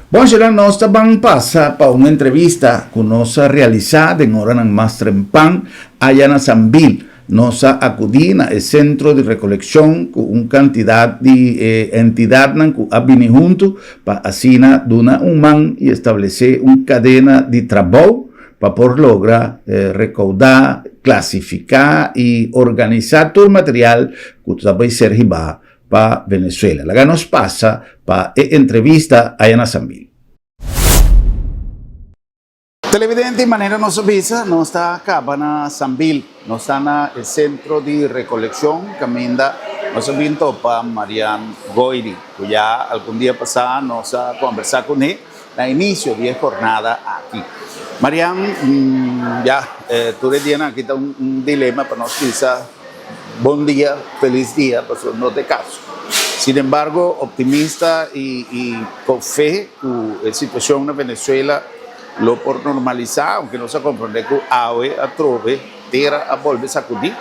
Bon shenan nos ta ban pasa pa un entrevista ku nos a realisá den oranan mas trempan aya na Sambil. Nos a akudí na e sentro di rekolekshon ku un kantidat di e entidatnan ku a bini huntu pa asina duna un man i establesé un kadena di trabou pa por logra rekoudá, klasifiká i organisá tur material ku ta bai ser hibá pa Venezuela. Laga nos pasa pa e entrevista aya na Sambil. Televidente, manera nos a bisa, nos ta caba na Sambil. Nos ta na e centro di recoleccion caminda nos a bin topa Marian Goiri, cu ya algun dia pasa nos a conversa cune na inicio di e jornada aki. Marian, ya, tur e dianan aki ta un dilema pa nos bisa. Bon dia, felis dia, pasobra no ta e kaso. Sin embargo, optimista i i con fe ku e situacion na Venezuela lo por normalisa, aunke nos a comprende ku awe atrobe tera a bolbe sacudi.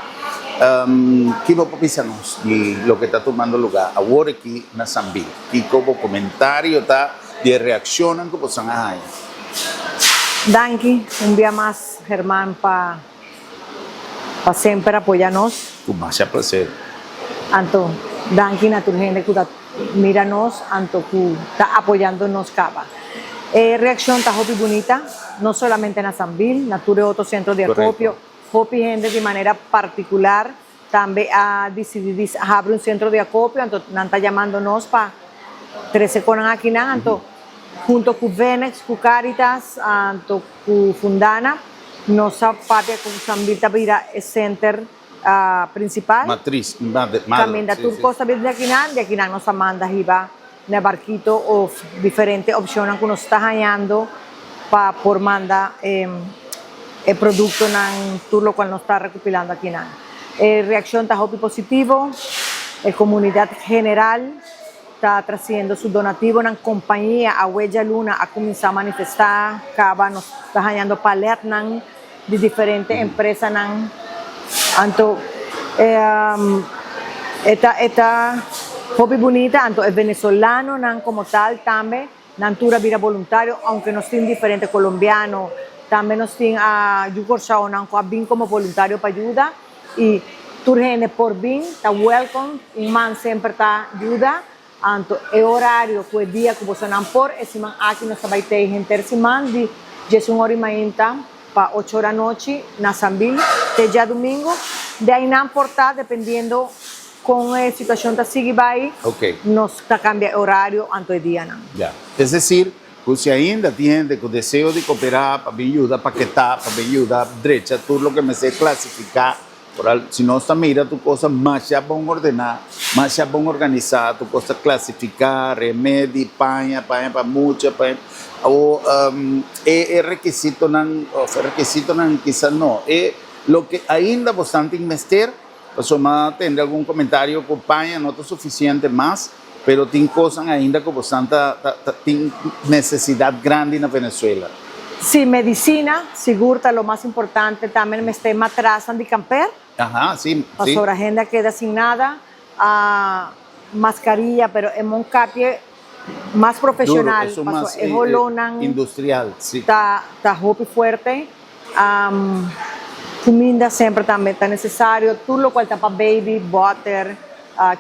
Ki bo por bisa nos di loke ta tumando lugar awor aki na Sambil? Kiko bo comentario ta di e reaccionnan ku bosan a haña? Danki un bia mas German pa. Pa semper apoya nos. Ku masha placer. Anto danki na tur hende ku ta mira nos anto ku ta apoyando nos kaba. E reakshon ta hopi bunita, no solamente na Sambil, na tur e otro sentro di akopio. Hopi hende di manera partikular tambe a disidí di habri un sentro di akopio, anto nan ta yamando nos pa trese konan akinan, anto hunto ku Venex, ku Caritas, anto Ku Fundana, nos a papia ku Sambil ta bira e center principal. Matris, madre, Caminda si, tur si. cos ta bira di akinan, di akinan nos a manda hiba na barquito of diferente opcionnan cu nos ta hañando pa por manda e productonan, tur locual nos ta recopilando akinan. E reaccion ta hopi positivo, e comunidad general. Ta trasiendo su donativonan compañia awe djaluna a cuminsa manifesta caba nos ta hañando paletnan di diferente empresanan anto e ta e ta hopi bunita anto e venezolanonan como tal tambe nan tur a bira boluntario aunke nos tin diferente colombiano tambe nos tin a yu Corsaonan cu a bin como boluntario pa yuda. Y tur hende por bin, ta welcome, un man semper ta yuda, anto e horario cu e dia cu bosonan por, e siman aki nos ta bay tey henter siman di diesun ora y mainta pa ocho ora anochi na Sambil te djadumingo, de aynan por ta dependiendo con e situacion ta sigui bay, nos ta cambia e horario anto e dianan. Ya, es decir, Ku si ainda tin hende ku deseo di koperá pa bin yuda paketá, pa bin yuda drecha tur loke mester klasifiká, por si nos ta mira tur kos ta masha bon ordená, masha bon organisá, tur kos ta klasifiká, remedi, paña, paña pa mucha, paña, awor e e rekisitonan òf e rekisitonan kisa no, e loke ainda bosnan tin mester, pasobra mi a tende algun komentario ku paña no ta sufisiente mas. Pero tin cosnan ainda cu bosan ta ta tin necesidad grandi na Venezuela. Sí, medicina sigur ta lo mas importante, tambe mester matrasnan di camper. Aha, sí, sí. Pasobra hende a keda sin nada, mascarilla, pero e mon capie mas profesional, Duro, esun mas pasobra e holonan industrial, sí. ta ta hopi fuerte. Cuminda semper tambe ta necesario, tur locual ta pa baby, boter,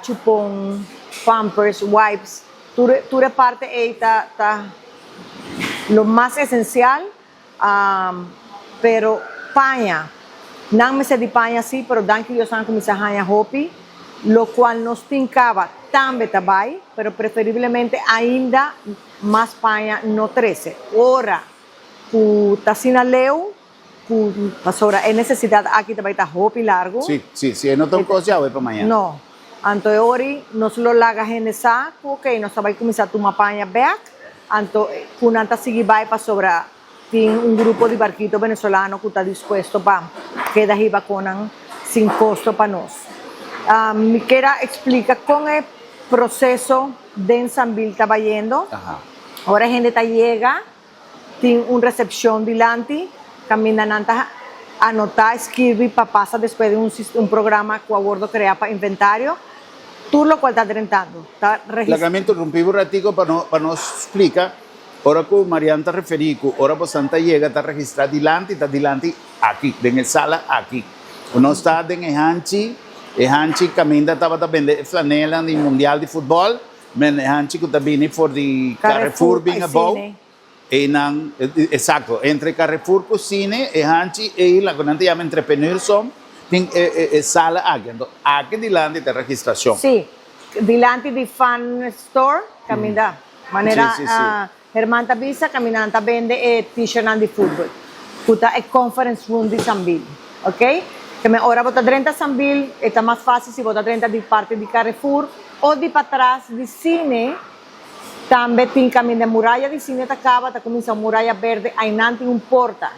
chupon, pampers, wipes, tur tur e parte ey ta ta lo mas esencial, pero paña, nan mester di paña si, pero danki Dios nan a cuminsa haña hopi, locual nos tin caba tambe ta bay, pero preferiblemente ainda mas paña no trece, ora cu ta asina leu cu pasobra e necesidad aki ta bay ta hopi largo. Sí, sí, sí, e no ta un cos djawe pa mañana. No. Anto e ori nos lo laga hende sa cu ok, nos ta bay cuminsa tuma paña bek, anto cu nan ta sigui bay pasobra tin un grupo di barquito venezolano cu ta dispuesto pa keda hiba con nan sin costo pa nos. Mi kier a explica con e proceso den Sambil ta bayendo. Ora hende ta yega Tin un recepcion dilanti caminda nan ta anota, skirbi pa pasa despues di un un programa cu a wordo crea pa inventario. Tur locual ta drentando ta registra. Laga mi interrumpi un ratico pa no pa nos splica. Ora ku Marian ta referí ku ora bosan ta yega ta registrá dilanti, ta dilanti aki, den e sala aki. Nos ta den e hanchi, e hanchi kaminda tabata bende e flanelan di mundial di futbòl, men e hanchi ku ta bini for di Carrefour Carrefour bin pa e abou. sine. Einan, exacto, entre Carrefour cu cine, e hanchi ei la cu nan ta yama entrepreneursom, tin e, e, e sala aki. Anto, aki dilanti ta registracion. Sí, dilanti di Fun Store, caminda. Manera Sí, sí, sí. Herman ta bisa, caminda nan ta bende e t-shirtnan di futbol, cu ta e conference room di Sambil. Ok? Keme ora bo ta drenta Sambil, e ta mas facil si bo ta drenta di parti di Carrefour o di patras di cine. Tambe tin kaminda e muraya di sine ta kaba, ta kuminsá un muraya berde, einan tin un porta,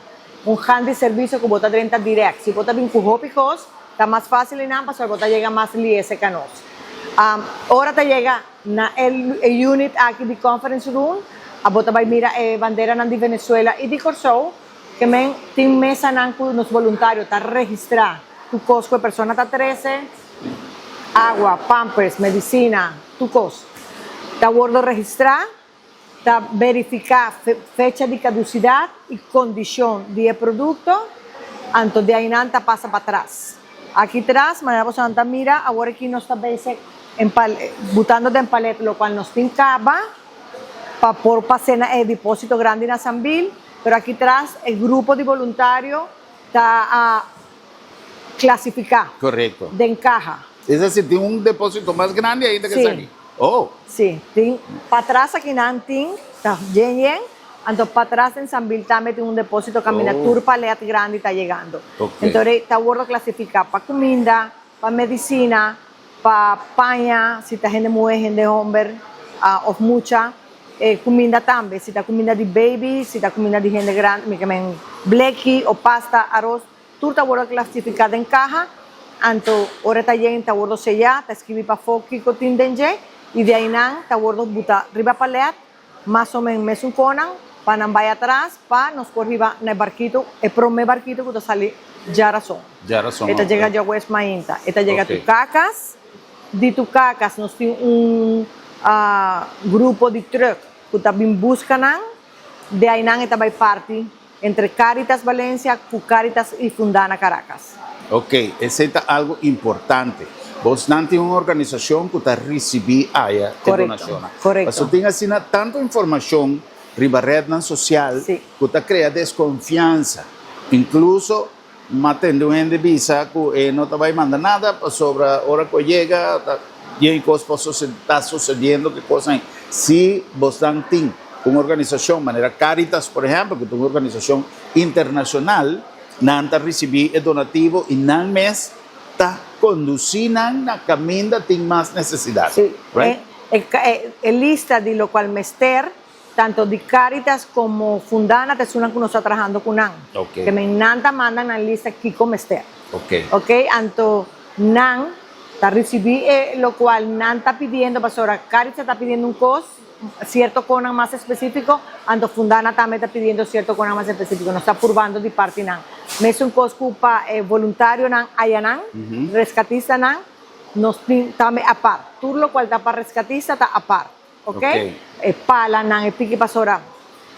un gan di servisio ku bo ta drenta dirèkt. Si bo ta bin ku hopi kos, ta mas fásil einan pasobra bo ta yega mas liese ka nos. Ora ta yega na e unit aki di conference room, abo ta bai mira e banderanan di Venezuela i di Kòrsou, ke men tin mesanan ku nos boluntario ta registrá tur kos ku e persona ta trese, Agua, pampers, medicina, tur cos ta wordo registra, ta verifica fecha di caducidad y condicion di e producto, anto di ainan ta pasa patras. Aki tras, manera bosonan ta mira, awor aki nos ta bezig butando den palet locual nos tin caba pa por pase na e deposito grandi na Sambil, pero aki tras e grupo di boluntario ta a klasifiká Korekto. den kaha. Es desi, tin un depósito mas grandi ainda ke Sí. esaki? Oh! Sí, tin. Patras akinan tin, ta yen yen, anto patras den Sambil tambe tin un depósito kaminda Oh. tur palet grandi ta yegando. Ok. Enton rei ta wordo klasifiká pa kuminda, pa medisina, pa paña, si ta hende muhé, hende homber, òf mucha. E kuminda tambe, si ta kuminda di baby, si ta kuminda di hende grandi, mi ke men bleki o pasta, aros. Tur ta wordo klasifiká den kaha, anto ora e ta yen ta wordo seyá, ta skibi pafó kiko tin den dje i di einan ta wordo buta riba palèt, mas o men mesun konan, pa nan bai atras pa nos por hiba na e barkito, e promé barkito ku ta sali djarason. Djarason, E ta ok. yega djawees mainta. E ta yega Ok. Tukakas, di Tukakas nos tin un grupo di trùk ku ta bin buska nan, di einan e ta bai parti Entre Caritas Valencia cu Caritas y Fundana Caracas. Ok, esey ta algo importante. Bosnan tin un organisacion cu ta ricibi aya e donacionnan. Correcto. Pasobra tin asina tanto informacion riba rednan social cu ta crea desconfiansa. Incluso M'a tende un hende bisa ku e no ta bai manda nada pasobra ora ku e yega ta yen kos por ta susediendo ki kos ain. Si bosnan tin un organisashon manera Caritas por ehèmpel ku ta un organisashon internashonal nan ta risibí e donativo i nan mes ta kondusí nan na kaminda tin mas nesesidat. Sí, Right? e lista di lokual mester Tanto di Caritas como Fundana ta esunnan cu nos ta trahando cu nan. Ok. Te men nan ta manda nan lista kico mester. Ok. Ok, anto nan ta ricibi e locual nan ta pidiendo pasobra Caritas ta pidiendo un cos, cierto conan mas especifico, anto Fundana tambe ta pidiendo cierto conan mas especifico. Nos ta purbando di parti nan. Mesun cos cu pa e voluntarionan ayanan, rescatistanan, nos tin tambe apart. Tur locual ta pa rescatista ta apart. Ok? E palanan, e piki pasobra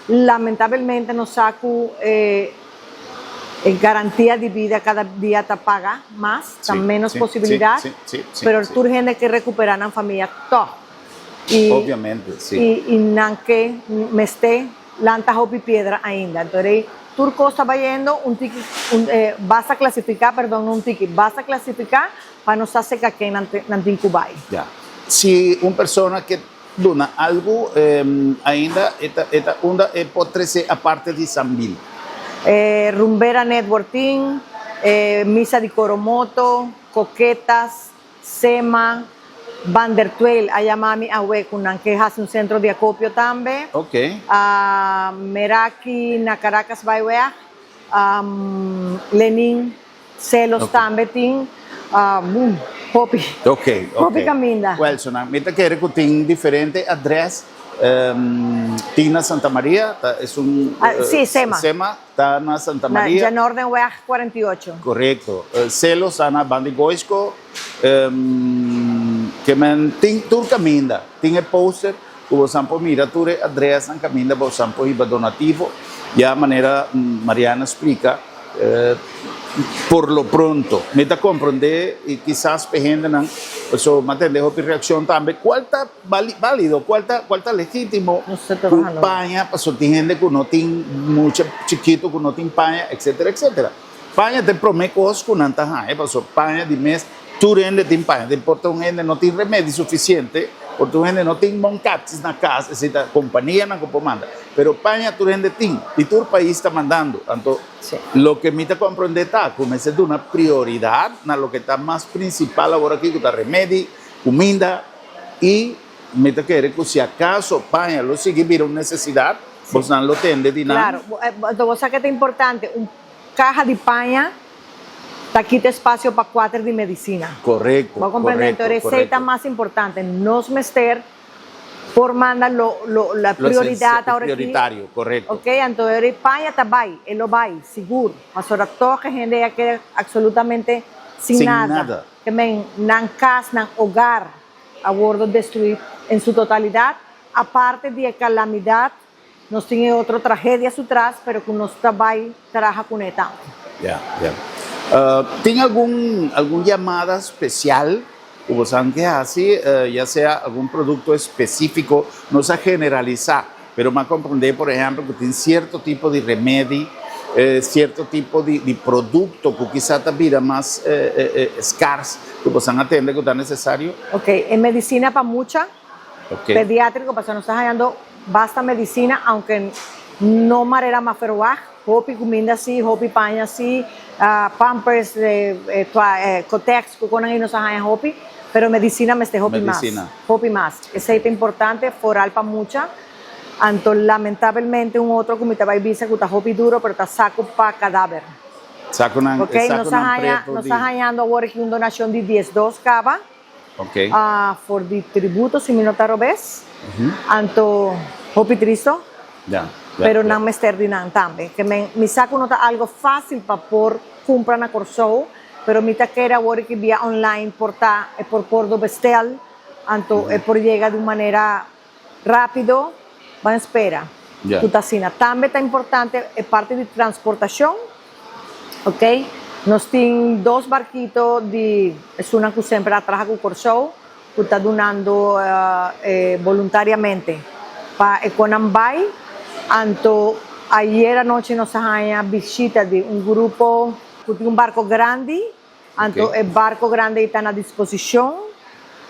lamentabelmente nos sa ku e e garantia di bida kada dia ta paga mas, ta menos posibilidat, pero tur hende ke rekupera nan famia tòg. I i nan ke mester lanta hopi piedra ainda. Enton rei tur kos ta bayendo un tiki un basta klasifiká, perdon no un tiki, basta klasifiká pa nos sa seka ken nan nan tin ku bai. Ya. Si un persona ke duna algu ainda e ta e ta unda e por trese aparte di Sambil? E Rumbera Network tin, e Misa di Coromoto, Coquetas, Sema, Van der Tweel a yama mi awe ku nan ke hasi un sentro di akopio tambe. Ok. Meraki na Caracas Byweg, Lenin Celos tambe tin hopi Ok, ok. hopi kaminda. Wel, so nan mi ta kere ku tin diferente adres. Tin na Santa Maria, ta esun Sí, Sema. Sema ta na Santa Na Maria. Janordenweg 48. Korekto. Celos ta na Bandi Goisco. Ke men tin tur kaminda. Tin e poster. ku bosan por mira tur e adresnan kaminda bosan por hiba donativo. Ya manera Mariana splika, por lo pronto mi ta komprondé i kisas p'e hendenan, pasobra mi a tende hopi reakshon tambe, kual ta bálido, kual ta kual ta legítimo ku paña, pasobra tin hende ku no tin mucha chikitu ku no tin paña, etsetera, etsetera. Paña ta e promé kos ku nan ta haña, pasobra paña di mes tur hende tin paña. Tin por ta un hende no tin remedi sufisiente, por ta un hende no tin monkatis na kas, esei ta kompanianan ku por manda. Pero paña tur hende tin i tur pais ta mandando. Anto loke mi ta komprondé ta ku mester duna prioridat na loke ta mas prinsipal aworakí ku ta remedi, kuminda i mi ta kere ku si akaso paña lo sigui bira un nesesidat, bosnan lo tende di nan. Klaro. Anto bo sa ke ta importante, un Kaha di paña ta kita espasio pa kuater di medisina. Korekto, Bo a komprende? korekto, Enton esei korekto. ta mas importante. Nos mester por manda lo, lo, la Lo prioridat awor aki. Prioritario, korekto. Ok, anto e paña ta bai, e lo bai, sigur. Pasobra tòg e hende a keda absolutamente sin Sin nada. nada. Ke men nan kas, nan hogar a wordo destruí en su totalidat. Aparte di e kalamidat Nos tin e otro tragedia su tras, pero cu nos ta bay traha cune tambe. Ya, ya. Tin algun algun yamada special cu bosan ke haci, ya sea algun producto especifico, no sa generalisa, pero m'a comprende por ehempel cu tin cierto tipo di remedi, cierto tipo di di producto cu kisa ta bira mas scars cu bosan a tende cu ta necesario? Ok, e medicina pa mucha. Pediatrico pasobra nos ta hayando basta medicina aunke no marera mas verwagt, hopi cuminda si, hopi paña si, pampers, cotex cu conan ey nos a haya hopi, pero medicina mester hopi mas, hopi mas. Esey ta importante foral pa mucha, anto lamentabelmente un otro cu mi ta bay bisa cu ta hopi duro pero ta saco pa cadaver. Ok, nos a haya, nos ta hayando awor aki un donacion di 12 caba. For di tributo si mi no ta robes. Anto hopi tristo. Pero nan mester di nan tambe. Ke men mi sa ku no ta algo fásil pa por kumpra na Kòrsou, pero mi ta kere awor ki bia online por ta e por por do bestel, anto e por yega di un manera rápido. Ban spera ku ta asina. Tambe ta importante e parti di transportashon. Ok, nos tin dos barkito di esunnan ku semper a traha ku Kòrsou ku ta dunando boluntariamente pa e konan bai. Anto ayer anochi nos a haña bishita di un grupo ku tin un barko grandi. Anto e barko grandi ei ta na disposishon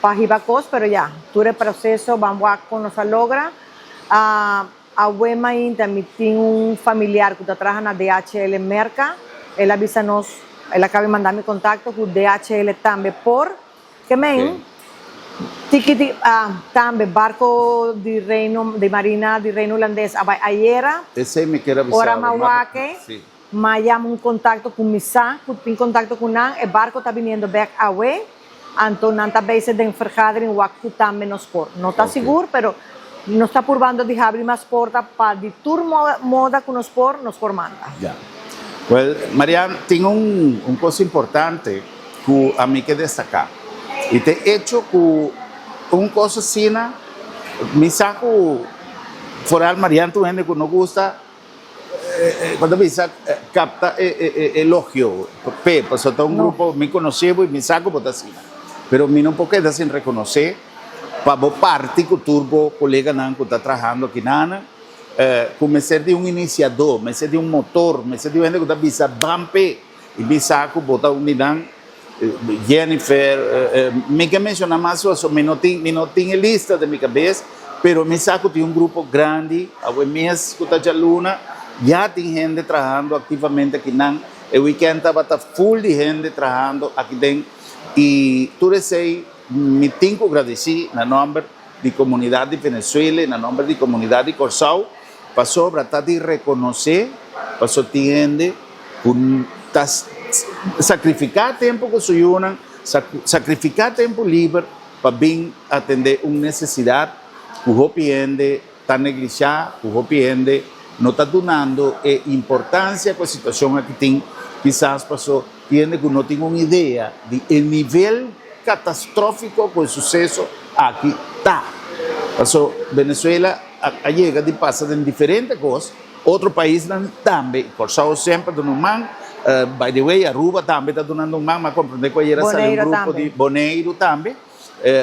pa hiba kos, pero ya, tur e proseso ban wak kon nos a logra. Awe mainta mi tin un familiar ku ta traha na DHL Merka. El a bisa nos, el a kaba di manda mi kontakto ku DHL tambe por ke men tiki di tambe barko di Reino di Marina di Reino Hulandes a bai ayera. Esei mi kier a bisa Ora mi a wak e, mi a yama un kontakto ku mi sa ku tin kontakto ku nan, e barko ta biniendo bek awe. Anto nan ta bezig den vergadering wak ku tambe nos por. No ta sigur, pero nos ta purbando di habri mas porta pa di tur moda ku nos por, nos por manda. Ya. Wel, Marian, tin un un kos importante ku ami ke destaká. I ta e echo ku un kos asina, mi sa ku foral Marian ta un hende ku no gusta Cuando bisa capta e elogio p'e, pasobra ta un grupo mi conoce bo y mi sa cu bo ta asina. Pero mi no por keda sin reconoce pa bo parti cu tur bo coleganan cu ta trahando akinan, cu mester di un iniciador, mester di un motor, mester di un hende cu ta bisa ban p'e y mi sa cu bo ta un di nan. Jennifer, mi ke menciona mas pasobra mi no tin, mi no tin e lista den mi cabes, pero mi sa cu tin un grupo grandi, awe mes cu ta djaluna, ya tin hende trahando activamente akinan, e weekend tabata full di hende trahando aki den, y tur esey mi tin cu gradeci na nomber di comunidad di Venezuela y na nomber di comunidad di Corsou, pasobra ta di reconoce, pasobra tin hende ku ta sakrifiká tempu ku su yunan, sakrifiká tempu liber pa bin atendé un nesesidat ku hopi hende ta neglishá, ku hopi hende no ta dunando e importansia ku e situashon aki tin, kisas paso tin hende ku no tin un idea di e nivel katastrófiko ku e suseso aki ta. Paso Venezuela a yega di pasa den diferente kos, otro paisnan tambe. Kòrsou semper duna un man, by the way Aruba tambe ta dunando un man, mi a komprendé ku ayer a sali un grupo di Boneiru tambe.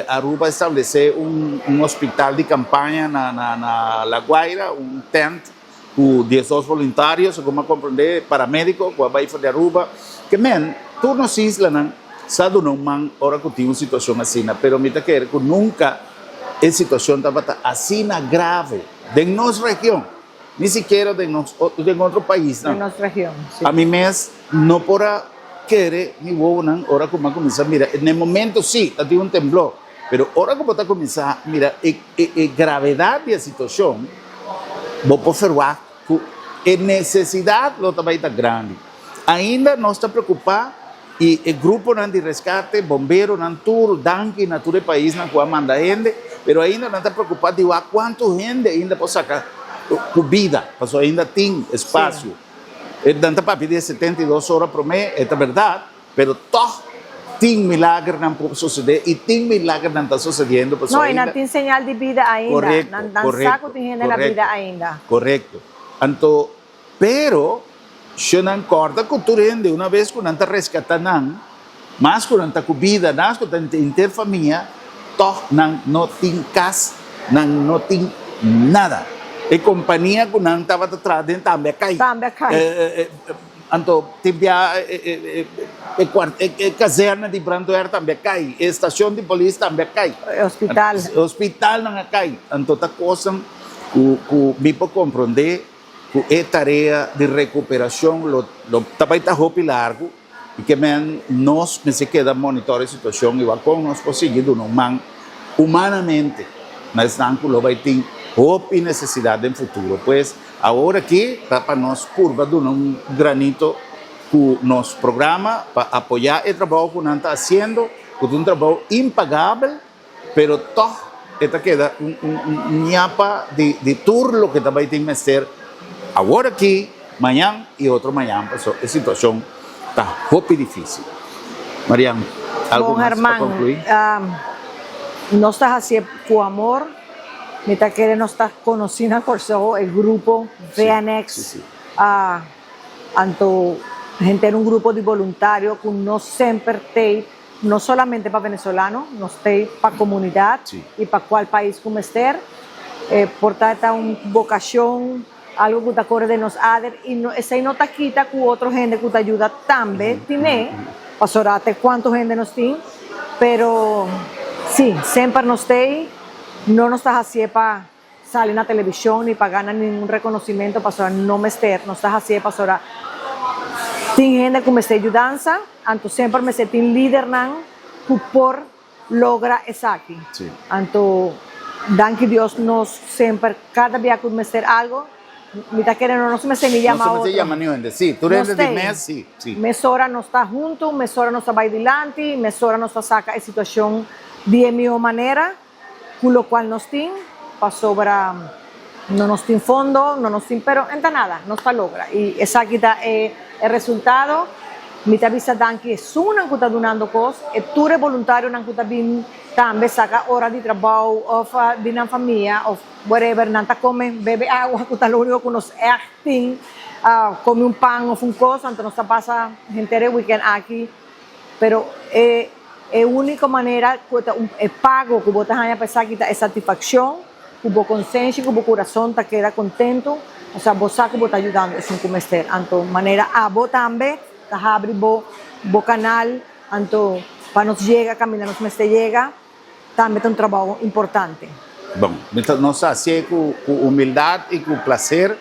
Aruba a establesé un hospital di kampaña na La Guaira, un tent ku 12 voluntario, segun mi a komprendé, paramédiko ku a bai for di Aruba. Ke men, tur nos islanan sa duna un man ora ku tin un situashon asina, pero mi ta kere ku nunka e situashon tabata asina grave den nos region, ni sikiera den nos den otro paisnan. Den nos region, si. Ami mes no por a kere mi wowonan ora ku mi a kuminsá mira, na e momento si ta tin un temblor, pero ora ku bo ta kuminsá mira e e gravedat di e situashon, bo por ferwagt ku e nesesidat lo ta bai ta grandi. Ainda nos ta preokupá i e gruponan di reskate, bomberonan tur, danki na tur e paisnan ku a manda hende, pero ainda nan ta preokupá di wak kuantu hende ainda por saka ku bida, pasobra ainda tin espasio. Nan ta papia di e 72 ora promé, e ta bèrdat, pero tòg tin milagernan por sosodé i tin milagernan ta sosodiendo pasobra ainda. No, i nan tin señal di bida ainda. Korekto, Nan sa ku tin hende na bida ainda. Korekto. Anto, pero, si nan kòrda ku tur hende una bes ku nan ta reskatá nan, mas ku nan ta ku bida, mas ku ta henter famia, tòg nan no tin kas, nan no tin nada. E kompania ku nan tabata traha den tambe a kai. Tambe a kai. Anto tin bia e e kazerna di brandweer tambe a kai, e stashon di polis tambe a kai. E hospital. E hospitalnan a kai. Anto ta kosnan ku ku mi por komprondé ku e tarea di rekuperashon lo lo ta bai ta hopi largu i ke men nos mester keda monitor e situashon i wak kon nos por sigui duna un man humanamente na esnan ku lo bai tin hopi nesesidat den futuro. Pues Awor aki ta pa nos purba duna un granito ku nos programa pa apoyá e trabou ku nan ta hasiendo, ku ta un trabou impagabel, pero tòg e ta keda un ñapa di tur loke ta bai tin mester awor aki, mañan i otro mañan, pasobra e situashon ta hopi difísil. Marian, algu Bon mas pa Herman, konkluí? nos ta hasié ku amor. Mi ta kere nos ta konosí na Kòrsou e grupo VNX anto henter un grupo di boluntario ku no semper t'ei no solamente pa venezolano, nos t'ei pa komunidat i pa kual pais ku mester. E por ta ta un bokashon, algu ku ta kore den nos ader i no esei no ta kita ku otro hende ku ta yuda tambe tine, pasobra te kuantu hende nos tin, pero si semper nos t'ei. No nos ta hacié pa sali na television ni pa gana ningun reconocimento pasobra no mester. Nos ta hacié pasobra tin hende cu mester yudansa, anto semper mester tin lidernan cu por logra esaki. Anto danki Dios nos semper cada bia cu mester algo, mi ta kere no nos mester ni yama Nos no mester otro. yama niun hende, si. Tur Nos hende di t'ei. mes, si, si. Mesora nos ta hunto, mesora nos ta bai dilanti, mesora nos ta saca e situacion di e miho manera cu locual nos tin, pasobra no nos tin fondo, no nos tin, pero en ta nada, nos ta logra. Y esaki ta e e resultado. Mi ta bisa danki esunnan cu ta dunando cos, e tur e boluntarionan cu ta bin tambe saca ora di trabou of di nan famia of whatever, nan ta come, bebe awa cu ta lo unico cu nos echt tin, come un pan of un cos, anto nos ta pasa henter e weekend aki, pero e. E úniko manera ku ta un e pago ku bo ta haña pa esaki ta e satisfakshon ku bo konsenshi ku bo kurason ta keda kontentu, osea bo sa ku bo ta yudando esun ku mester. Anto manera abo tambe ta habri bo bo kanal anto pa nos yega kaminda nos mester yega tambe ta un trabou importante. Bon, mi ta nos ta hasié ku ku humildat i ku plaser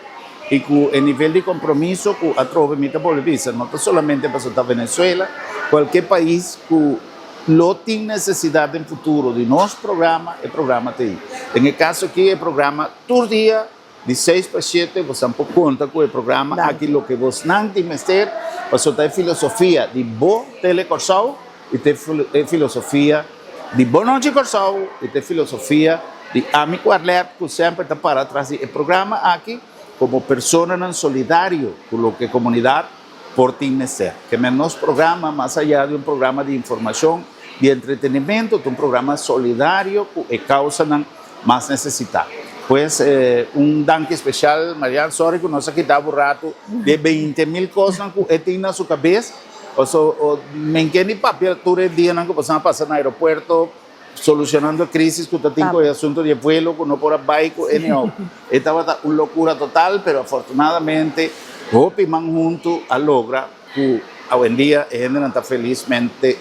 i ku e nivel di kompromiso ku atrobe mi ta bolbe bisa, no ta solamente pasobra ta Venezuela, kualke pais ku lo tin nesesidat den futuro di nos programa, e programa ta ei. Den e kaso aki e programa tur dia di seis pa shete bosnan por konta ku e programa aki loke bosnan tin mester pasobra ta e filosofia di bo Tele Kòrsou i ta e filosofia di Bon Nochi Kòrsou i ta e filosofia di ami ku Arlette ku semper ta para tras di e programa aki komo personanan solidario ku loke komunidat por tin mester. Ke men nos programa mas aya di un programa di informashon, di entretenimento, ta un programa solidario ku e kausanan. mas nesesitá. Pues un danki spesial Marian, sorry ku nos a kita bo ratu di e 20.000 kosnan ku e tin na su kabes, paso men ke ni papia tur e dianan ku pasan a pasa na aeropuerto solucionando e crisis ku ta tin ku e asunto di e vuelo ku no por a bai ku anyhow e tabata un lokura total, pero afortunadamente hopi man huntu a logra ku awendia e hendenan ta felismente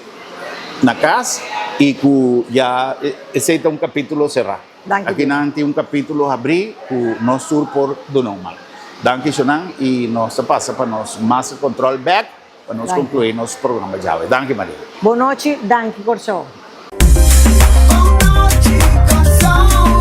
na kas i ku ya esei ta un kapitulo será. Danki Aki nan tin un capítulo habrí ku nos tur por duna un man. Danki Shonan i nos ta pasa pa nos master control bek pa nos Danki. concluí nos programa djawe. Danki Maria. Bon nochi, danki Kòrsou. Bon nochi, Kòrsou.